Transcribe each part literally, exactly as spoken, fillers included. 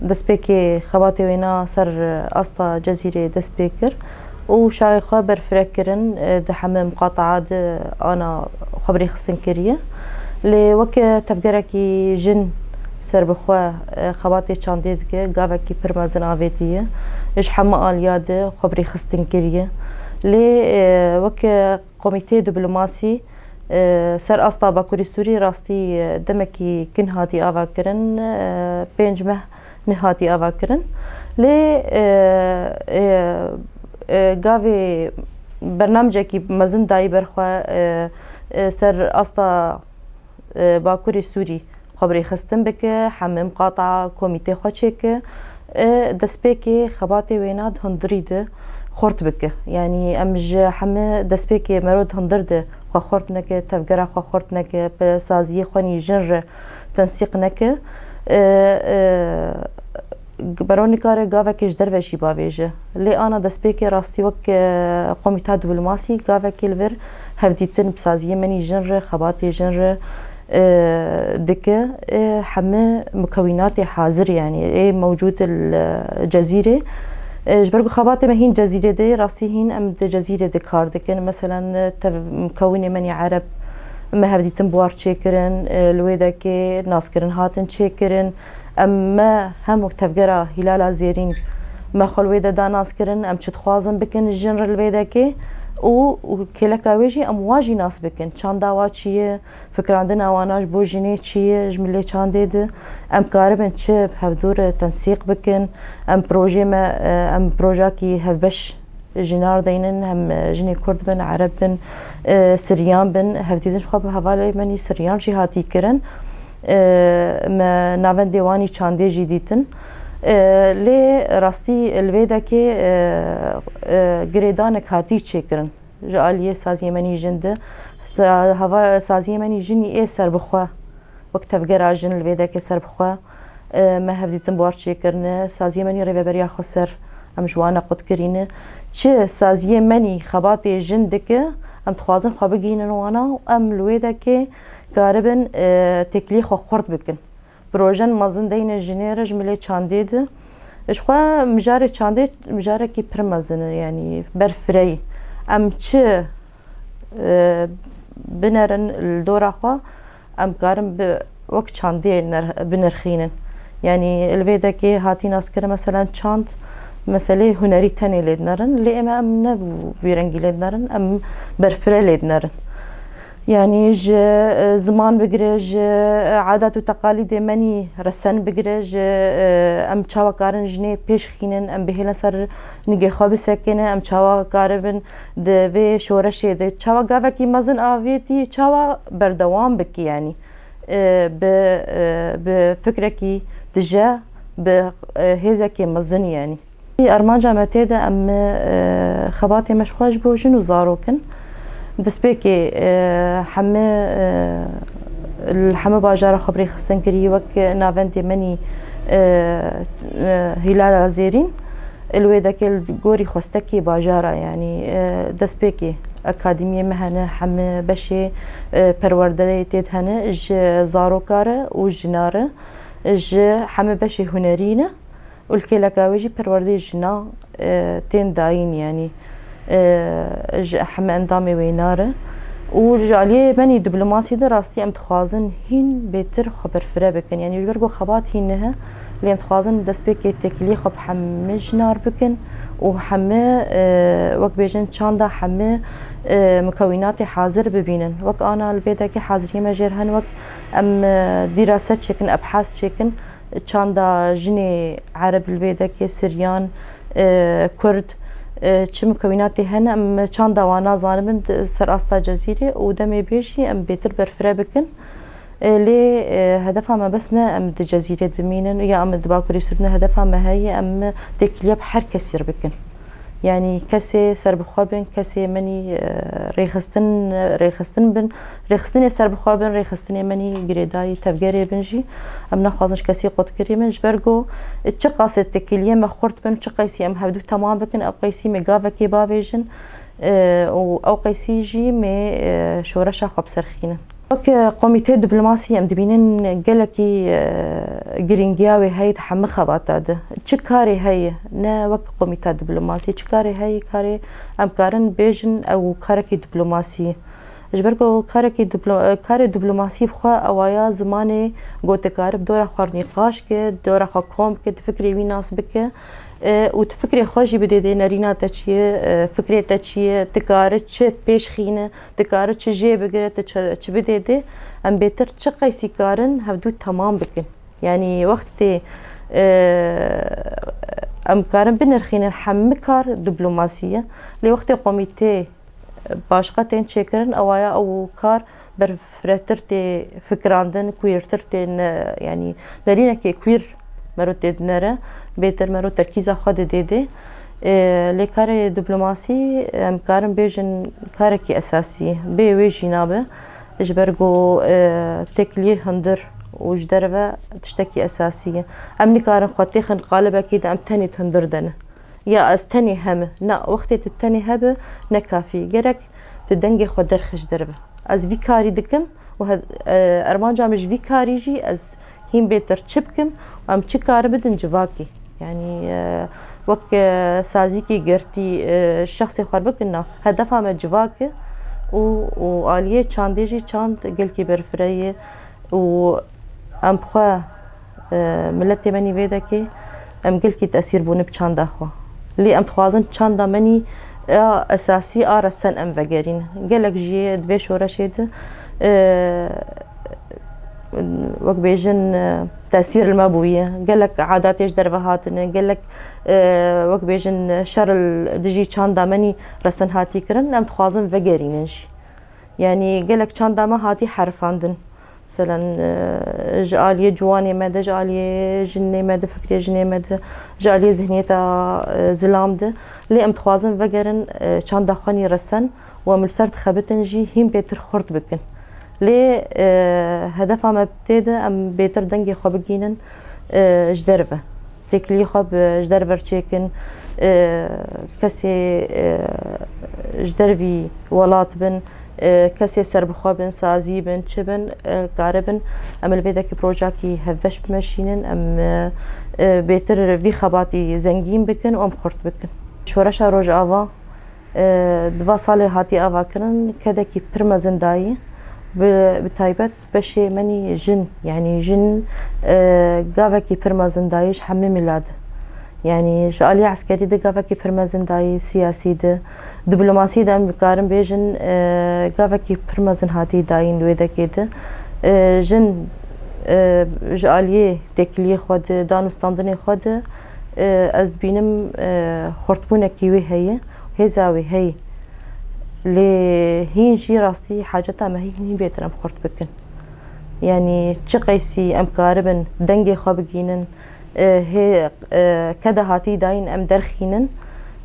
Destpêkê xebatê wêna ser asta Cezîrê dest pê kir û şaxê xwe berfireh kirin, e, di heme miqataa de ana xwe bi rêxistin kiriye. Lê weke tevgerekî jin serbixwe, e, xebatê çandê dike, gavekî pir mezin avêtiye. Ji heme aliya de xwe bi rêxistin kiriye. Lê, e, weke komîteyê diplomasî, e, ser asta Bakurê Sûrî rastî, e, demekî kin hatî avakirin, e, pênc meh nehatî avakirin. Lê, e, e, e, gavê bernamecekî mezin dayî berxwe, e, e, ser asta, e, Bakurê Sûrî xwe bi rêxistin bike, heme miqata komîtê xwe çêke, e, destpêkê xebatê wêna di hundirî de xurt bike. Yanî em ji heme destpêkê mero di hundir de xwe xurt neke, tevgera xwe xurt neke, bi saziyê xwe nî jin re tensîq neke. E, e, Bero nikare gavekê ji derve jî bavêje. Lê ana destpêkê rastî wek, e, komîta diplomasî gavekê li vir hevdîtin bi saziyê me nî jin re, xebatê jin re, e, dike. E, heme mukewînatê hazir, yanî ê mewcûd li Cezîrê. E, ji ber ku xebatê me hîn Cezîrê de, rastî hîn em di Cezîrê de kar dikin. Meselen, e, tev-, mukewînê me nî Ereb me hevdîtin bi war çêkirin, e, li wê dekê naskirin hatin çêkirin. Em me hem wek tevgera Hîlala Zêrîn me xwe li wê de da nas kirin, em çi dixwazin bikin jin re li vê dekê û, û kêleka wê jî em wa jî nas bikin. Çanda wa çi ye, fikrandina wana ji bo jinê çi ye, ji milê çandê de em karibin çi bi hevdû re tensîq bikin, em projê me, e, em projakî hevbeş jinar deynin, hem, e, jinê Kurd bin, Ereb bin, e, Siryan bin, hevdîtin ji xwe bi hevalê me nî Siryan jî hatî kirin. E, me navendê wan î çandê jî dîtin. E, lê rastî li vê dekê, e, e, girêdanek hatî çêkirin ji aliyê saziyê me nî jin de. Sa-, hava saziyê me nî jin î ê serbixwe. Wek tevgera jin li vê dekê serbixwe, e, me hevdîtin bi war çêkirine, saziyê me nî rêveberiya xweser em ji wan re qut kirîne. Çi saziyê me nî xebatê jin dike, em dixwazin xwe bigihînin wana û em li wê dekê karibin, e, têkiliyê xwe xurt bikin. Projen mezin deyne jinê re ji milê çandê de. Ji xwe mijarê çandê mijarekî pir mezin e, yanî berfireyî. Em çi e, binerin li dora xwe, em karin bi wek çandê ner-, binirxînin. Yanî li vê dekê hatî naskirin, meselen çand meseleyê hunerî tenê lê dinerin, lê ême em ne bi vî rengî lê dinerin, em berfire lê dinerin. Yanî ji, e, ziman bigire, ji, e, adet û teqalîdê me nî resen bigire, ji, e, em çawa karin jinê pêş xînin, em bihêlin ser nigê xwe bisekine, em çawa karibin di vê şoreşê de çawa gavekî mezin avêtî, çawa berdewam bikî, yanî, e, bi, e, bi fikrekî tije, bi, e, hêzekê mezin, yanî. Armanca me tê de em, e, xebatê me ji xwe ji bo jin û zarok in. Destpêkê, e, heme, e, li heme bajara xwe bi rêxistin kirî, wek navendê me nî, e, e, Hîlala Zêrîn. Li wê dekê li gorî xwestekê bajara, yanî, e, destpêkê akademiyê me hene, heme beşê, e, perwerdeyê tê de hene, ji zaroka re û jina re, ji heme beşê hunerî ne û li kêleka wê jî perwerdeyê jina, e, tên dayîn, yanî, e, ji heme endamê wêna re. Û ji aliyê me nî diplomasî de rastî em dixwazin hîn bêtir xwe berfire bikin. Yanî ji ber ku xebat hîn nihe, lê em dixwazin destpêkê têkiliyê xwe bi heme jinar bikin û heme, e, wek bêjin çanda heme, e, mukewînatê hazir bibînin. Wek ana li vê dekê haziriyê me jêr hen, wek em, e, dîraset çêkin, ebhas çêkin, çanda jinê Ereb li vê dekê, Siryan, e, Kurd, e, çi mukewînatê hene, em çanda wan nazanibin di ser asta Cezîrê û demê bê jî em bêtir berfire bikin. E, lê, e, hedefa me bes ne em di Cezîrê bimînin ya em di Bakurê Sûrî ne, hedefa me heye em têkiliya bi her kesî re bikin. Yanî kesê serbixwe bin, kesê me nî, e, rêxistin, rêxistin bin, rêxistinê serbixwe bin, rêxistinê me nî girêdayî tevgerê bin jî. Em naxwazin ji kesî qutkirî bin, ji ber ku çiqasê têkiliyê me xurt bin, çiqeysî em hevdû temam bikin, ew qeysî me gavekê bavêjin, e, û ew qeysî jî me, e, şoreşa xwe bi ser xînin. Wek komîteyê diplomasî em dibînin gelekî, e, girîngiya wê heye di hemû xebata de. Çi karê heye, ne wek komîta diplomasî, çi karê heye, karê em karin bêjin ew karekî diplomasî ye. Ji ber ku karekî diplo-, e, karê diplomasî bi xwe ewaya zimanê gotikar bi dora xwe nîqaş ke, dora xwe kom bike, di fikrê wî nas bike, e, û tu fikrê xwe jî bidê dê nerîna te çi ye, e, fikrê te çi ye, tu kari çi pêş xîne, tu kari çi jê bigire, tu çi, çi bidê dê, em bêtir çi qeysî karin hevdû temam bikin. Yanî wextê, e, em karin binirxînin hemî kar diplomasî ye. Lê wextê komîtê başqa tên çêkirin, ewaya ew kar berfirehtir tê fikirandin, queertir tê ne, yanî nerînekê queer mero tê dinere, bêtir mero terkîza xwe didê dê. E, lê karê diplomasî, em karin bêjin karekî esasî ye. Bê wê jî nabe. Ji ber ku, e, têkiliyê hundir û ji derve tiştekî esasî ye. Em nikarin xwe têxin qalibekê de em tenê di hundir de ne. Ya ez tenê heme. Na, wextê tu tenê hebe ne kafî. Gerek tu dengê xwe derxe ji derve. Ez vî karî dikim û he-, e, armanca min ji vî karî jî ez hîn bêtir çi bikim û em çi kari bidin civakê. Yanî, e, wek, e, sazîkî girtî, e, şexsê xwe bikin na. Hedefa me civak e û, û aliyê çandê jî çand gelkî berfireh ye û em bi xwe, e, miletê me nî vê dekê em gelkî tesîr bûne bi çanda xwe. Lê em dixwazin çanda me nî ya esasî a resen em vegerîn. Gelek jî di vê şoreşê de, e, wek bêjin, e, tesîr li me bûye. Gelek adatê ji derve hatine, gelek, e, wek bêjin, şer li dijî çanda me nî resen hatî kirin. Em dixwazin vegerînin jî. Yanî gelek çanda me hatî herifandin. Meselen, e, ji aliyê ciwanê me de, ji aliyê jinê me de, fikrê jinê me de, ji aliyê zihniyeta, e, zilam de. Lê em dixwazin vegerin, e, çanda xwe nî resen û em li ser dixebitin jî hîn bêtir xurt bikin. Lê, e, hedefa me tê de em bêtir dengê xwe bigînin, e, ji derve. Têkiliyê xwe bi, ji derve çêkin, e, kesê, e, ji dervî welat bin, e, kesê serbixwe bin, sazî bin, çi bin, e, karibin. Em li vê dekî projeyekî hevbeş bimeşînin, em, e, e, bêtir vî xebatî zengîn bikin û em xurt bikin. Şoreşa Rojava, e, di va salê hatiye avakirin, kedekî pir mezin dayî, bi, bi taybet beşê menî jin, yanî jin, e, gavekî pir mezin dayî ji hemî mîla de. Yanî ji aliyê eskerî de gavekî pir mezin dayî, siyasî de, diplomasî de em dikarin bêjin, e, gavekî pir mezin hatî dayîn di wê dekê de. E, jin, e, ji aliyê têkiliyê xwe de, dan û standinê xwe de, e, ez dibînim, e, xurtbûnekî wê heye, hêza wê heye. Lê hîn jî rastî haceta me hîn hîn bêtir em xurt bikin. Yanî çi qeysî em karibin dengê xwe bigînin, e, hê, e, keda hatî dayîn em derxînin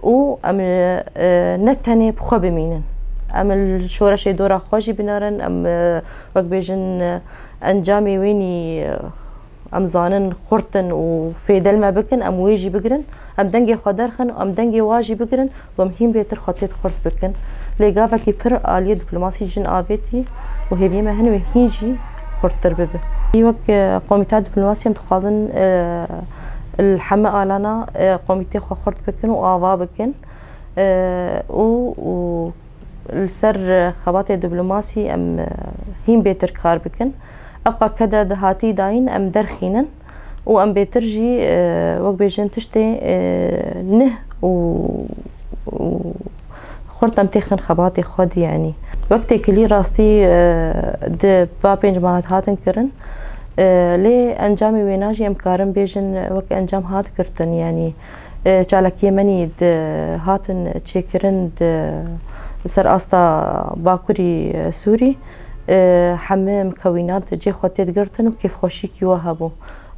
û em, e, ne tenê bi xwe bimînin. Em li şoreşê dora xwe jî binerin, em, e, wek bêjin, e, encamê wênî, e, em zanin xurt in û fêdel me bikin, em wê jî bigirin. Em dengê xwe derxin, em dengê wa jî bigirin, ku em hîn bêtir xwe tê de xurt bikin. Lê gavekî pir aliyê diplomasî jin avêtî û hêviyê me hene wê hîn jî xurttir bibe. Wek, e, komîta diplomasî em dixwazin, e, li heme alana, e, komîtê xwe xurt bikin û ava bikin. E, û, û li ser xebatê diplomasî em, e, hîn bêtir kar bikin. Ewqa keda di hatî dayîn em derxînin û em bêtir jî, e, wek bêjin tiştê, e, nih û, û xurt em têxin xebatê xwe dî, yanî. Wek têkilî rastî, e, di va pênc meha hatin kirin, e, lê encamê wêna jî em karin bêjin wek encam hat girtin, yanî, e, çalakiyê menî di hatin çêkirin di ser asta Bakurî, e, Sûrî, e, hemî mukewînat cê xwe tê digirtin û kêfxweşîkî we hebû.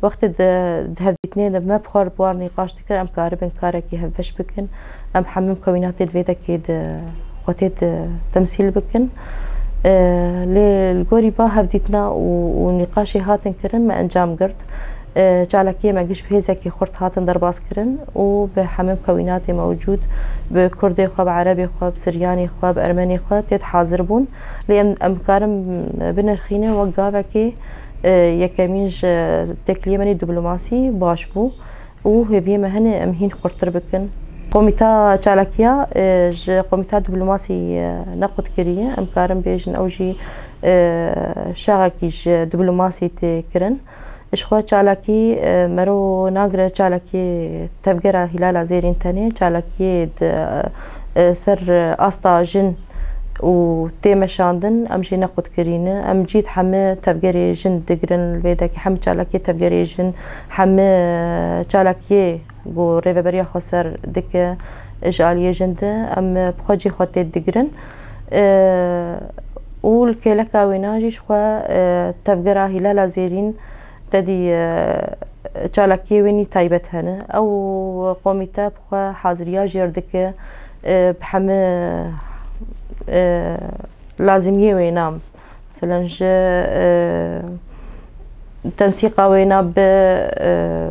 Wextê di, di hevdîtinê de me bi xwe re bi war nîqaş dikir, em karibin karekî hevbeş bikin. Em hemî mukewînatê di vê dekê de xwe tê de temsîl bikin. E, lê li gorî va hevdîtina û, û nîqaşê hatin kirin me encam girt. Çalakiyê me giş bi hêzekî xurt hatin derbas kirin û bi hemû mukewînatê mewcûd, bi kurdê xwe, bi erebê xwe, bi siryanê xwe, bi ermenê xwe tê de hazir bûn. Lê em, em karin binirxînin wek gavekê, e, yekemîn ji têkiliyê me nî diplomasî baş bû û hêviyê me hene em hîn xurttir bikin. Komîta çalakiya, e, ji komîta diplomasî, e, nequt kiriye. Em karin bêjin ew jî, e, şaxekî ji diplomasî tê kirin. Ji xwe çalakî, e, mero nagire çalakiyê tevgera Hîlala Zêrîn tenê, çalakiyê di, e, ser asta jin û tê meşandin, em jê nequtkirî ne. Em cî hemî tevgerê jin digirin, li vê dekê hemî çalakiyê tevgerê jin, hemî çalakiyê ku rêveberiya xweser dike, ji aliyê jin de, em bi xwe cî xwe tê digirin. E, û li kêleka wêna jî ji xwe, e, tevgera Hîlala Zêrîn tedî, e, çalakiyê wê nî taybet hene. Ew komîte bi xwe haziriya jêr dike, e, bi hemî, e, lazimiyê wêna. Meselen ji, e, tensîqa wêna bi, e,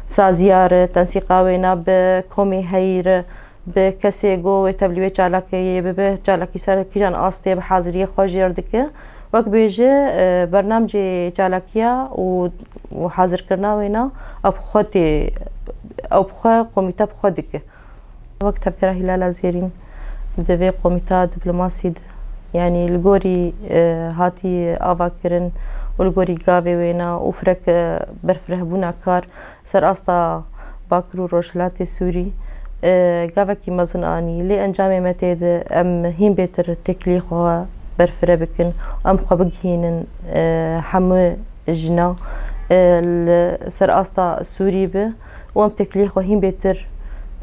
saziya re, tensîqa wêna bi komê heyî re, bi kesê ku wê tevlî wê çalakiyê bibe, çalakî ser kîjan astê bi haziriyê xwe jêr dike. Wek bêje, e, bernamcê çalakiya û, û hazirkirina wêna ew bi xwe tê, ew bi xwe komîte bi xwe dike. Wek tevgera Hîlala Zêrîn di vê komîta diplomasî de, yanî li gorî, e, hatî avakirin û li gorî gavê wêna û firek, e, berfirehbûna kar, ser asta Bakur û Rojhilatê Sûrî, e, gavekî mezin anî. Lê encamê me tê de em hîn bêtir têkiliyê xwe berfireh bikin, em xwe bigihînin, e, hemû jina, e, li ser asta Sûrî be û em têkiliyê xwe hîn bêtir,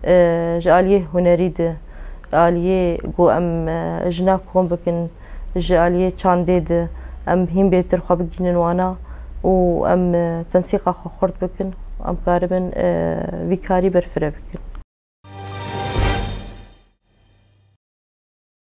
e, ji aliyê hunerî de, aliyê ku em, e, jina kom bikin, ji aliyê çandê de em hîn bêtir xwe bigihînin wana û em, e, tensîqa xwe xurt bikin, em karibin, e, vî karî berfireh bikin.